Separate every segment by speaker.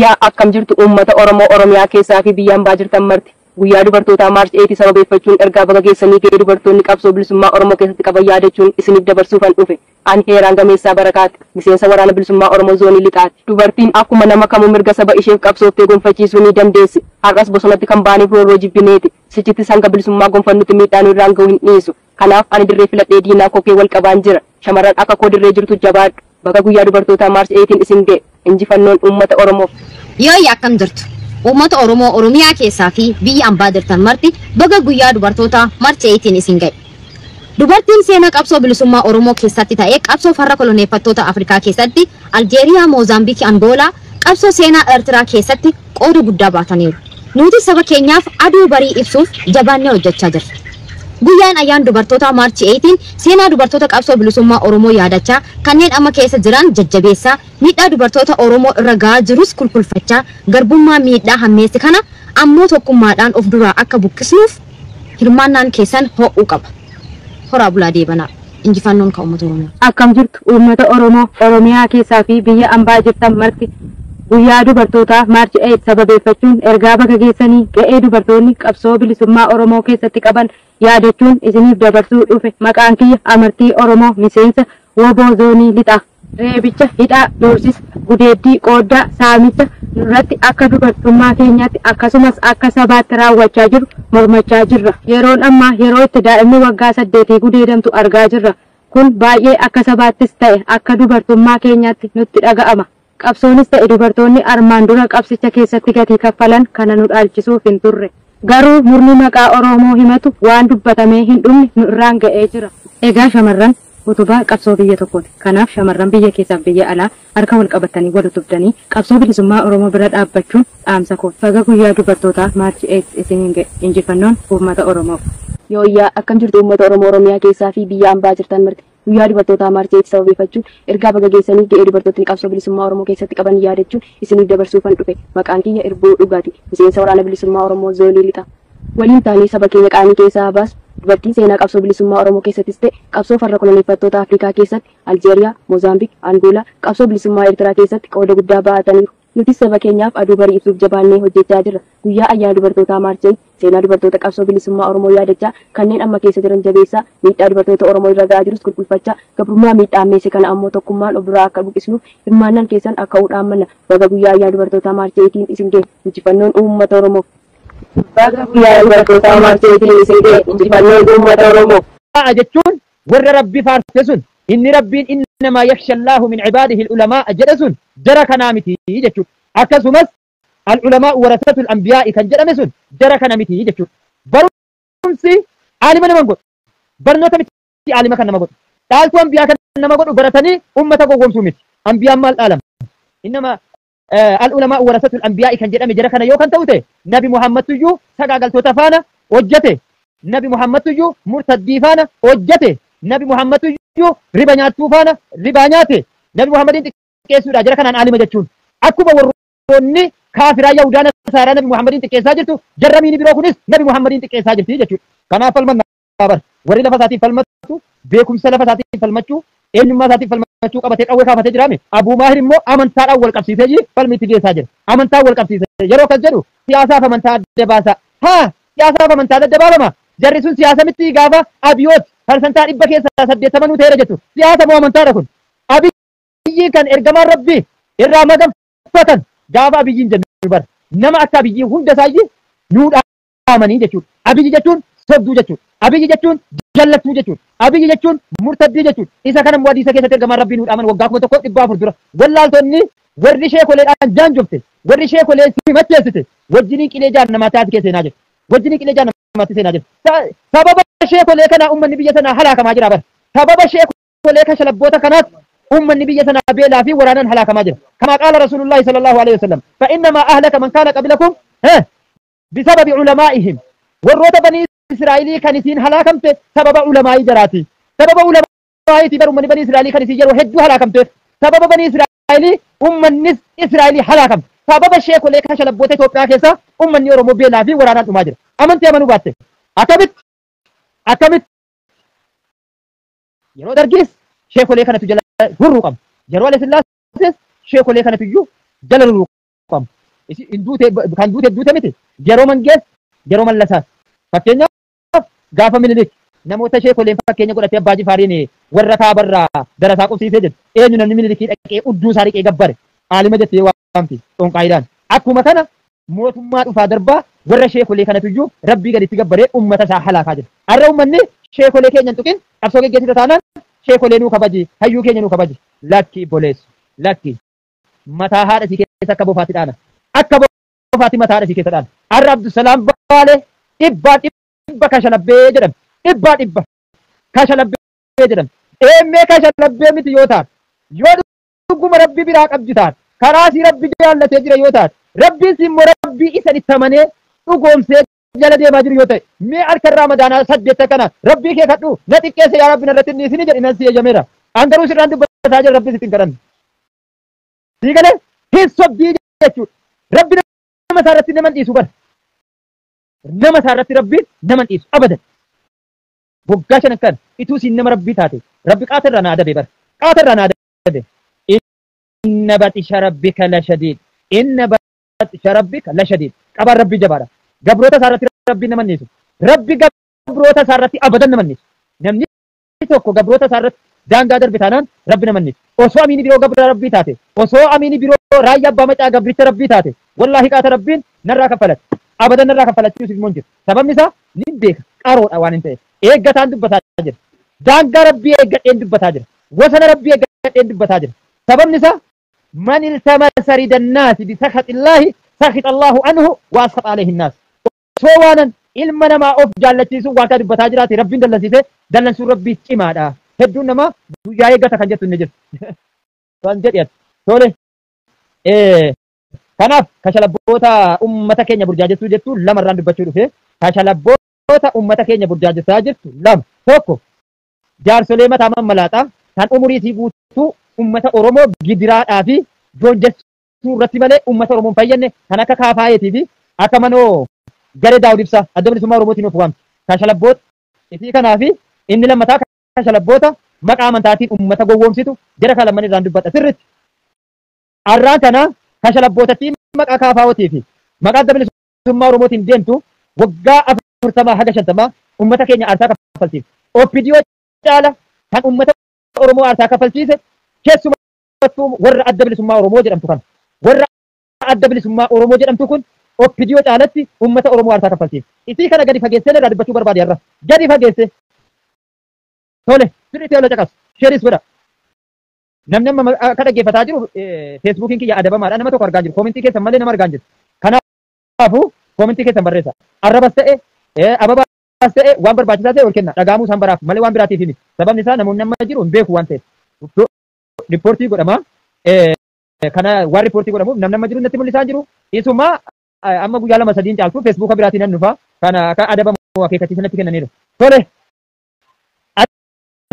Speaker 1: Yaa akkam jirtu uummata Oromoo Oromiyaa keessaa fi biyya ambaa jirtan marti. Guyyaa dubartootaa March 8 sababeeffachuun ergaa baga geessanii ga'ee dubartoonni qabsoo bilisummaa Oromoo keessatti qaban yaadachuun isiniif dabarsuufan dhufe. Ani Heeraan Gameessaa Barakaati. Miseensa waraana bilisummaa Oromoo zoonii Lixaati. Dubartiin akkuma nama kamuu mirga saba isheef qabsooftee gonfachiisuu ni dandeessi. Har'as bosonatti kan baaneef roorroo jibbineeti. Sichittis hanga bilisummaa gonfannutti miidhaan irraan ga'u hin dhiisu. Kanaaf ani dirree filadhee diinaa kokkee wal qabaan jira. Shamarran akka koo dirree jirtu jabaadhu. Baga guyyaa dubartootaa March 8 isin ga'e. Injifannoon uummata Oromoof.
Speaker 2: Yoo akkam jirtu uummata Oromoo Oromiyaa keessaa fi biyya ambaa jirtan marti baga guyyaa dubartoota March 8 isin ga'e. Dubartiin seenaa qabsoo bilisummaa Oromoo keessatti ta'ee qabsoo farra koloneeffattoota Afrikaa keessatti Aljeeriyaa, Moozaambiik, Angoolaa qabsoo seenaa Eertiraa keessatti qooda guddaa baataniiru. Nuti saba keenyaaf aduu barii ibsuuf jabaannee hojjechaa jirra. Guyyaan ayyaan dubartoota March 8 seenaa dubartoota qabsoo bilisummaa Oromoo yaadachaa kanneen amma keessa jiran jajjabeessaa miidhaa dubartoota Oromoo irra gahaa jirus kulkulfachaa garbummaa miidhaa hammeessi kana ammoo tokkummaadhaan of duraa akka buqqisnuuf hirmaannaan keessan ho'uu qaba. Horaa bulaa deebanaa. Injifannoon kan uummata Oromoo.
Speaker 3: Akkam jirtu uummata Oromoo Oromiyaa keessaa fi biyya ambaa jirtan marti. Guyyaa dubartootaa March 8 sababeeffachuun ergaa baga geessanii ga'ee dubartoonni qabsoo bilisummaa Oromoo keessatti qaban yaadachuun isiniif dabarsuu dhufe. Maqaan kiyya Amartii Oromoo miseensa Woboo zoonii Lixaa. Reebicha, hidhaa, doorsisa, gudeeddii, qooddaa, saamicha nurratti akka dubartummaa keenyaatti akkasumas akka sabaatti raawwachaa jiru mormachaa jirra. Yeroon ammaa yeroo itti daa'imni waggaa 8 gudeedamtu argaa jirra. Kun baay'ee akka sabaattis ta'e akka dubartummaa keenyaatti nutti dhaga'ama. Qabsoonis ta'e dubartoonni armaan dura qabsicha keessatti gatii kaffalan kana nu dhaalchisuuf hin turre. Garuu murni maqaa Oromoo himatu waan dubbatamee hin dhumne nu irraan ga'ee jira. Egaa shamarran utubaa qabsoo biyya tokkooti. Kanaaf shamarran biyya keessaaf biyya alaa harka wal qabatanii wal utubdanii qabsoo bilisummaa Oromoo bira dhaabbachuun dhaamsa kooti. Baga guyyaa dubartootaa March 8 isiniin ga'e. Injifannoon uummata Oromoof.
Speaker 1: Yooyyaa akkam jirtu uummata Oromoo Oromiyaa keessaa fi biyya ambaa jirtan marti. Guyyaa dubartootaa March 8 sababeeffachuun ergaa baga geessanii ga'ee dubartootni qabsoo bilisummaa Oromoo keessatti qaban yaadachuun isiniif dabarsuufan dhufe. Maqaan kiyya Irboo Dhugaati. Miseensa waraana bilisummaa Oromoo zoonii Lixaa. Waliin taanee saba keenya qaanii keessaa baasu. Dubartiin seenaa qabsoo bilisummaa Oromoo keessattis ta'e qabsoo farra koloneeffattoota Afrikaa keessatti Aljeeriyaa, Moozaambiik, Angoolaa qabsoo bilisummaa Eertiraa keessatti qooda guddaa baataniiru. Nuti saba keenyaaf aduu barii ibsuuf jabaannee hojjechaa jirra. Guyyaa ayyaana dubartootaa March 8 seenaa dubartoota qabsoo bilisummaa Oromoo yaadachaa kanneen amma keessa jiran jabeessaa miidhaa dubartoota Oromoo irra gahaa jirus qulqulfachaa gabrummaa miidhaa ammeesse kana ammoo tokkummaan of duraa akka buqqisnuuf hirmaannaan keessan akka uudhaammanna. Baga guyyaa ayyaana dubartootaa March 8 isin ga'e. Injifannoon uummata Oromoof. Baga guyyaa dubartootaa March 8 isin ga'e. Injifannoon uummata Oromoof.
Speaker 4: Jechuun warra Rabbi faarse sun inni Rabbiin innamaa yakhshallaahu min cibaadihi al-ulamaa jedhe sun jara kanaa miti jechuudha. Akkasumas al-ulamaa warasatul anbiyaa'i kan jedhame sun jara kana miti jechuudha. Barumsi aalima nama godhu. Barnoota miti aalima kan nama godhu. Dhaaltuu anbiyaa kan nama godhu baratanii uummata gowwoomsuu miti. Anbiyaan maal dhaalama? Innama al-ulamaa warasatul anbiyaa'i kan jedhame jara kana yoo kan ta'u ta'e Nabi Muhammadtuyyuu sagaagaltoota faana hojjete. Nabi Muhammadtuyyuu murtaddii faana hojjete. Nabi Muhammadtuyyuu riba nyaattuu faana ribaa nyaate. Nabi Muhammadiin xiqqeessuudha jara kanaan aalima jechuun. Akkuma warroonni kaafiraa Yahudaa Nasaaraa Nabi Muhammadiin xiqqeessaa jirtu jarramiini biroo kunis Nabi Muhammadiin xiqqeessaa jirti jechuudha. Kanaaf falmannaa bar warri lafa isaatiin falmatu beekumsa lafa isaatiin falmachuu eenyummaa isaatiin falmachuu qabatee qawwee kaafatee jiraame. Abuu Maahir immoo amantaadhaan wal qabsiisee jiru falmiitti geessaa jira. Amantaa wal qabsiisee yeroo akkas jedhu siyaasaaf amantaa adda baasa. Haa siyaasaaf amantaa adda baafama. Jarri sun siyaasa miti gaafa abiyoot parsantaa 100 keessaa 80 ta'eera jettu. Siyaasa moo amantaadha kun? Abiyyi kan ergamaan Rabbii irraa maganfatan gaafa abiyyiin jennu bara. Nama akka abiyyii hunda isaayyii nuu dhaamanii jechuudha. Abiyyi jechuun sobduu jechuudha. Abiyyi jechuun jallattuu jechuudha. Abiyyi jechuun murtaddii jechuudha. Isa kana immoo hadiisa keessatti ergamaan Rabbii nuu dhaaman waggaa 1400 dura. Wallaaltonni warri sheekoleedhaan jaanjofte, warri sheekolee simacheessite wajjiniin qilee jaannamaa taate keessa seenaa jiru. Wajjiniin qilee jaannamaatti seenaa jiru. Sababa sheekolee kanaa uummanni biyya sanaa halaakamaa jira bara. Sababa sheekolee kashalabboota kanaas uummanni biyya sanaa beelaa fi waraanaan halaakamaa jira. Kamaa qaala Rasuulullaahi sallallahu alaihi wasallam fa innamaa ahlaka man kaana qablakum bisababi ulamaa'ihim. Warroota banii Israa'ilii kan isiin halaakamte sababa ulamaa'ii jaraati. Sababa ulamaa'iitii bar uummanni banii Israa'ilii kan isiin yeroo hedduu halaakamteef sababa banii Israa'ilii uummannis Israa'ilii halaakamte. Sababa sheekolee kashalabboota Itoophiyaa keessa uummanni Oromoo beelaa fi waraanaan dhumaa jira. Amantii amanuu baatte. Akkamitti? Akkamitti? Yeroo dargis sheekolee kanatu jala hurruu qaba. Yeroo Haile Sillaasees sheekolee kanatu iyyuu jala hurruu Amma kan duute duute miti yeroo mangees yeroo mallasaas. Fakkeenyaaf gaafa Minilik namoota sheekoleen fakkeenya godhatee Abbaa Jifaariin warra kaabarraa darasaa qubsiisee jedhu eenyu namni Minilikii dhaqee udduu isaa riqee gabbare aalima jettee waamti xonqaayiidhaan. Akkuma kana mootummaa dhufaa darbaa warra sheekolee kanatuyyuu rabbii gaditti gabbaree uummata isaa halaakaa jira. Har'a uummanni sheekolee keenya hin tuqin qabsoo geggeessita taanaan sheekolee nuu kabaji hayyuu keenya nuu kabaji. Lakki boleessu lakki mataa haadha sii keessa akka bofaatti dhaana. Akka bofaatti mataa haadha sii keessa dhaana. Har'a Abdusalaam Baalee dhibbaa dhibba kashalabbee jedhame. Dhibbaa dhibba kashalabbee jedhame. Eemmee kashalabbee miti yoo taate yoo dhuguma rabbi biraa qabdi taate karaa sii rabbi jaallatee jira yoo taate rabbiin si immoo rabbii isa itti amanee dhugoomsee jala deemaa jiru yoo ta'e mee harka irraa madaanaa 8 kana rabbii kee kadhu na xiqqeesse yaa rabbi narratti inni isin jedhi nan si eeyyameera. An garuu sirraan dubbataa jira rabbi sitti hin kadhanne. Sii galee hin sobdii jechuudha. Rabbi nama isaa irratti nama hin dhiisu bara. Nama isaa irratti rabbiin nama hin dhiisu abadan. Waggaa 5 kan ituu siin nama rabbii taate rabbi qaata irraa na adabe bara. Qaata irraa na adabe. Inna baxisha rabbika la shadiid. Inna baxisha rabbika la shadiid. Qabaan rabbii jabaadha. Gabroota isaa irratti rabbiin nama hin dhiisu. Rabbi gabroota isaa irratti abadan nama hin dhiisu. Namni tokko gabroota isaa irratti daangaa darbe taanaan rabbi nama hin dhiisu. Osoo amiini biroo gabra rabbii taate, osoo amiini biroo raayyaa abbaa macaa gabricha rabbii taate, wallaahi qaata rabbiin narraa kaffalatti. Abadan narraa kaffalachiisuuf immoo hin jiru. Sababni isaa ni beeka qaroodha waan hin ta'eef. Eeggataan dubbataa jira. Daangaa rabbii eeggadheen dubbataa jira. Wasana rabbii eeggadheen dubbataa jira. Sababni isaa man iltamasa ridannaasi bisakhatillahi sakhita Allahu anhu wa askhata alayhi nnaas. Osoo waanan ilma namaa of jaallachiisuun waan kana dubbataa jiraate rabbiin dallansiise dallansuun rabbii cimaadha. Hedduun namaa guyyaa eeggata kan jettu inni jiru. Waan jedhi ati. Tole. Kanaaf kashalabboota uummata keenya burjaajessuu jettu lamarraan dubbachuu dhufe. Kashalabboota uummata keenya burjaajessaa jirtu lama. Tokko jaarsolee mataa mammalaaxaa kan umurii isii guutuu uummata Oromoo gidiraadhaa fi joonjessuu irratti malee uummata Oromoo hin fayyadne kan akka Kaafaayeetii fi akka manoo garee Daawud Ibsaa adda bilisummaa Oromootiin of waamti. Kashalabboota isii kanaa fi inni lammataa kashalabboota maqaa amantaatiin uummata gowwoomsitu jara kan lamman irraan dubbadha sirriitti. Arraan kana kashalabbootatti maqaa Kaafaawotii fi maqaa adda bilisummaa Oromootiin deemtu waggaa 40 haga 50 uummata keenya aarsaa kaffalchiifte. OPDO caala kan uummata Oromoo aarsaa kaffalchiise keessumattuu warra adda bilisummaa Oromoo jedhamtu kana. Warra adda bilisummaa Oromoo jedhamtu kun OPDO caalatti uummata Oromoo aarsaa kaffalchiifte. Isii kana gadi fageessee irraa dubbachuu barbaade har'a. Gadi fageessee. Tole sirriitti yoo caqasu sheeris godha. Namni amma akka dhaggeeffataa jiru feesbuukiin kiyya adabamaadha. Nama tokko argaa jiru. Koomentii keessan malee nama argaa jiru. Kanaafuu koomentii keessan barreessa. Arrabas ta'e ababaas ta'e waan barbaachisaa ta'e ol kenna. Dhagaamuu isaan baraaf malee waan biraatiif miti. Sababni isaa namoonni amma jiru hin beeku waan ta'eef. Riippoortii godhama. Kana waan riippoortii godhamuuf namni amma jiru natti mul'isaa jiru. Isuma amma guyyaa 2 3 caaltu feesbuuka biraatiin nan dhufa. Kana akka adabamu akeekkachiisa natti kennaniiru. Tole.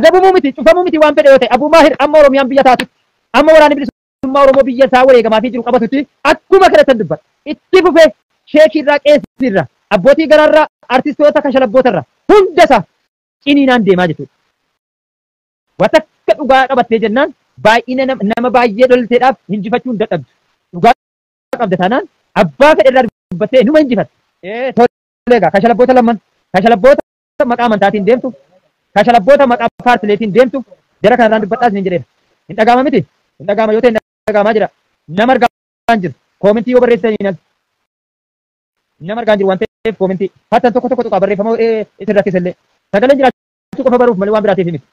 Speaker 4: Adabamuu miti cufamuu miti waan fedhe yoo ta'e Abuu Maahir amma Oromiyaan biyya taatutti amma waraanni bilisummaa Oromoo biyya isaa wareegamaa fi jiru qabatutti akkuma kanatti dubbata. Itti fufee sheekirraa qeessirraa abbootii garaarraa artistoota kashalabootarraa hunda isaa ciniinaan deemaa jechuudha. Watakka dhugaa qabattee jennaan baay'ina nama baay'ee lolteedhaaf hinjifachuu hin dadhabdu. Dhugaa qabda taanaan abbaa fedhe irraa dubbattee numa hinjifatta. Tole egaa kashalabboota lamman kashalabboota maqaa amantaatiin deemtu kashalabboota maqaa paartileetiin deemtu jara kanarraan dubbadhaas ni jedheera. Hin dhagaama miti? Hin dhagaama yoo ta'e hin dhagaamaa jira. Nama argaa hin jiru. Koomentii yoo barreessanii nas. Nama argaa hin jiru waan ta'eef koomentii. Hattan tokko tokko tuqaa barreeffama isin rakkisa illee. Sagaleen jiraachuu qofa baruuf malee waan biraatiif miti.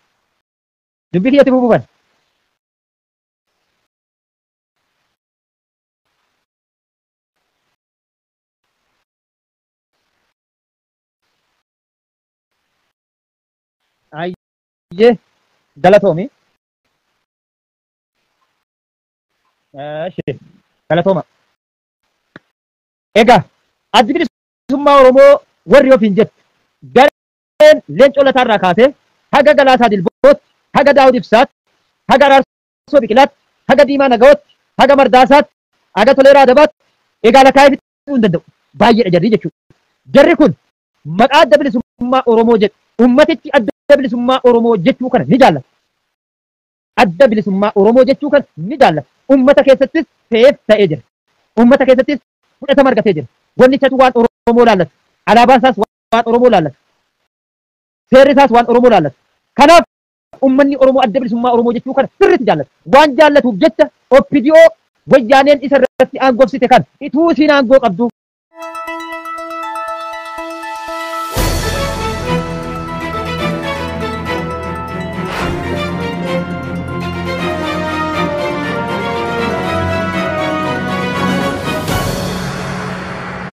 Speaker 4: Dubbii kiyyatti fufuufan. Ayyee galatoomi. Galatooma. Egaa addi bilisummaa Oromoo warri ofiin jettu gareen Leencoo Lataarraa kaasee haga Galaasaa Dilbootti, haga Daawud Ibsaatti, haga Araarsoo Biqilaatti, haga Diimaa Nagawootti, haga Mardaasaatti, haga Toleeraa Adabaatti egaa lakkaa'ee fixuu hin danda'u. Baay'eedha jarri jechuudha. Jarri kun maqaa adda bilisummaa Oromoo jedhu ummatichi adda bilisummaa Oromoo jechuu kana ni jaallata. Adda bilisummaa Oromoo jechuu kana ni jaallata. Ummata keessattis feef ta'ee jira. Uummata keessattis fudhatama argatee jira. Wanni isatu waan Oromoo laallatu. Alaabaan isaas waan Oromoo laallatu. Seerri isaas waan Oromoo laallatu. Kanaaf uummanni Oromoo Adda Bilisummaa Oromoo jechuu kana sirriitti jaallata. Waan jaallatuuf jecha OPDO wayyaaneen isa irratti aangoofsite kan ituu isiin aangoo qabdu